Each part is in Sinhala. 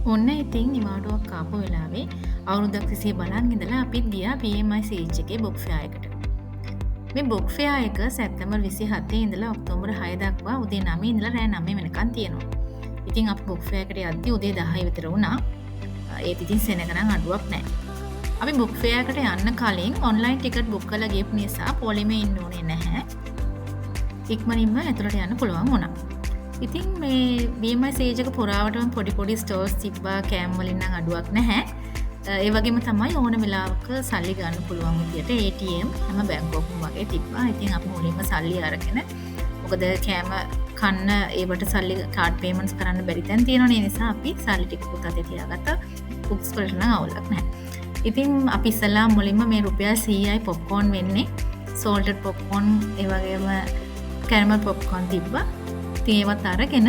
ඔන්න ඉතින් නිවාඩුවක් ආපු වෙලාවේ අවුරුද්දක් තිස්සේ බලන් ඉඳලා අපිත් ගියා BMICH එකේ බුක් ෆෙයා එකට. මේ බුක් ෆෙයා එක සැප්තැම්බර් 27 ඉඳලා ඔක්තෝබර් 6 දක්වා උදේ 9 ඉඳලා රෑ 9 වෙනකන් තියෙනවා. ඉතින් අපි බුක් ෆෙයා එකට යද්දි උදේ 10 විතර වුණා. ඒත් ඉතින් සෙනග නම් අඩුවක් නෑ. අපි බුක් ෆෙයා එකට යන්න කලින් ඔන්ලයින් ටිකට් බුක් කරලා ගියපු නිසා පොලිමේ ඉන්න ඕනේ නැහැ. ඉක්මනින්ම ඇතුළට යන්න පුළුවන් වුණා. ඉතින් මේ BMICH එක පුරාවටම පොඩි පොඩි ස්ටෝර්ස් තිබ්බා. කෑම් වලින් නම් අඩුවක් නැහැ. ඒ වගේම තමයි ඕන වෙලාවක සල්ලි ගන්න පුළුවන් විදියට ATM හැම බැංකුවකම වගේ තිබ්බා. ඉතින් අපි මුලින්ම සල්ලි අරගෙන, මොකද කෑම කන්න ඒවට සල්ලි කාඩ් පේමන්ට්ස් කරන්න බැරි තැන් තියෙනවනේ. ඒ නිසා අපි සල්ලි ටිකකුත් අතේ තියාගත්තා. බුක්ස් වලට නම් අවුලක් නැහැ. ඉතින් අපි ඉස්සෙල්ලා මුලින්ම මේ රුපියල් 100යි පොප්කෝන් වෙන්නේ. සෝල්ටඩ් පොප්කෝන් ඒ වගේම කැරමල් පොප්කෝන් තිබ්බා. ඉතින් ඒවත් අරගෙන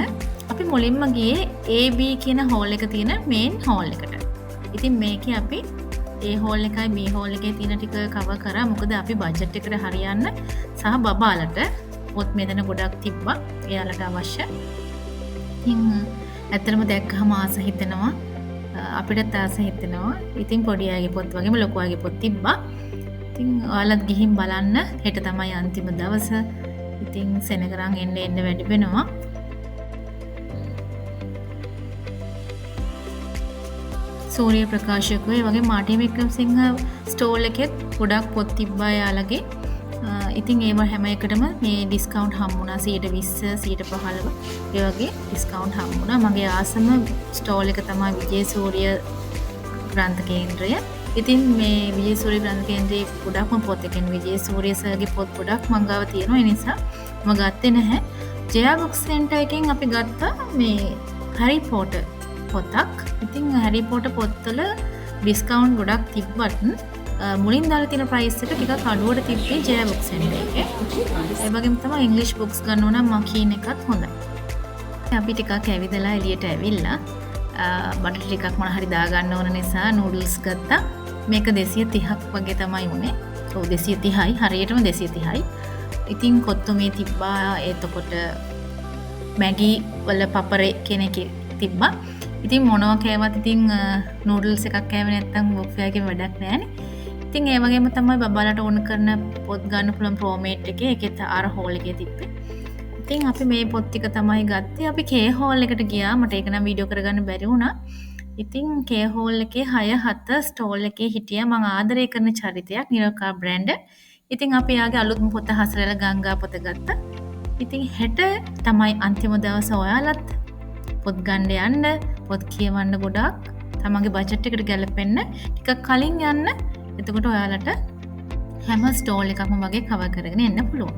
අපි මුලින්ම ගියේ AB කියන හෝල් එක තියෙන මේන් හෝල් එකට. ඉතින් මේකේ අපි A hall එකයි B hall එකේ තියෙන ටික කවර් කරා. මොකද අපි බජට් එකට හරියන්න සහ බබාලට පොත් මෙතන ගොඩක් තිබ්බා එයාලට අවශ්‍ය. ඉතින් ඇත්තටම දැක්කහම ආස හිතෙනවා. අපිටත් ආස හිතෙනවා. ඉතින් පොඩි අයගේ පොත් වගේම ලොකු අයගේ පොත් තිබ්බා. ඉතින් ඔයාලත් ගිහින් බලන්න. හෙට තමයි අන්තිම දවස. ඉතින් සෙනග නම් එන්න එන්න වැඩි වෙනවා. සූර්ය ප්‍රකාශකව ඒ වගේ මාටි වික්‍රමසිංහ ස්ටෝල් එකෙත් ගොඩක් පොත් තිබ්බා එයාලගේ. ඉතින් ඒව හැම එකටම මේ ඩිස්කවුන්ට් හම්බුණා. සීයට විස්ස, සීයට පහළව ඒ වගේ ඩිස්කවුන්ට් හම්බුණා. මගේ ආසම ස්ටෝල් එක තමයි විජේසූරිය ග්‍රන්ථ කේන්ද්‍රය. ඉතින් මේ විජේසූරිය ග්‍රන්ථ කේන්ද්‍රයේ ගොඩක්ම පොත්, ඒ කියන්නේ විජේසූරිය සර්ගේ පොත් ගොඩක් මං ගාව තියෙනවා. ඒ නිසා මම ගත්තේ නැහැ. ජයා බුක් සෙන්ටර් එකෙන් අපි ගත්තා මේ හැරි පොටර් පොතක්. ඉතින් හැරි පොටර් පොත්වල ඩිස්කවුන්ට් ගොඩක් තිබ්බත් මුලින් දාලා තියෙන ප්‍රයිස් එක ටිකක් අඩුවට තිබ්බේ ජයා බුක් සෙන්ටර් එකේ. ඒ වගේම තමයි ඉංග්‍රීසි බුක්ස් ගන්න ඕන නම් මකීන් එකත් හොඳයි. අපි ටිකක් ඇවිදලා එළියට ඇවිල්ලා බඩට ටිකක් මොන හරි දාගන්න ඕන නිසා නූඩල්ස් ගත්තා. මේක 230ක් වගේ තමයි වුනේ. ඔව් 230යි, හරියටම 230යි. ඉතින් කොත්තුමී තිබ්බා, එතකොට මැගි වල පපරේ කියන එකේ තිබ්බා. ඉතින් මොනවා කෑවත් ඉතින් නූඩල්ස් එකක් කෑවේ නැත්තම් බුක් ෆෙයා එකේ වැඩක් නෑනේ. ඉතින් ඒ වගේම තමයි බබාලට ඕන කරන පොත් ගන්න පුළුවන් ප්‍රෝමේට් එකේ, ඒකෙත් අර හෝල් එකේ තිබ්බේ. ඉතින් අපි මේ පොත් ටික තමයි ගත්තේ. අපි කේ හෝල් එකට ගියා. මට ඒක නම් වීඩියෝ කරගන්න බැරි වුණා. ඉතින් කේ හෝල් එකේ 6 7 ස්ටෝල් එකේ හිටියා මං ආදරය කරන චරිතයක් නිරෝකා බ්‍රැන්ඩ්. ඉතින් අපි යාගේ අලුත්ම පොත හසරල ගංගා පොත ගත්තා. ඉතින් හෙට තමයි අන්තිම දවස. ඔයාලත් පොත් ගන්න යන්න, පොත් කියවන්න ගොඩාක් තමන්ගේ බජට් එකට ගැලපෙන්න ටිකක් කලින් යන්න. එතකොට ඔයාලට හැම ස්ටෝල් එකක්ම වගේ කවර් කරගෙන එන්න පුළුවන්.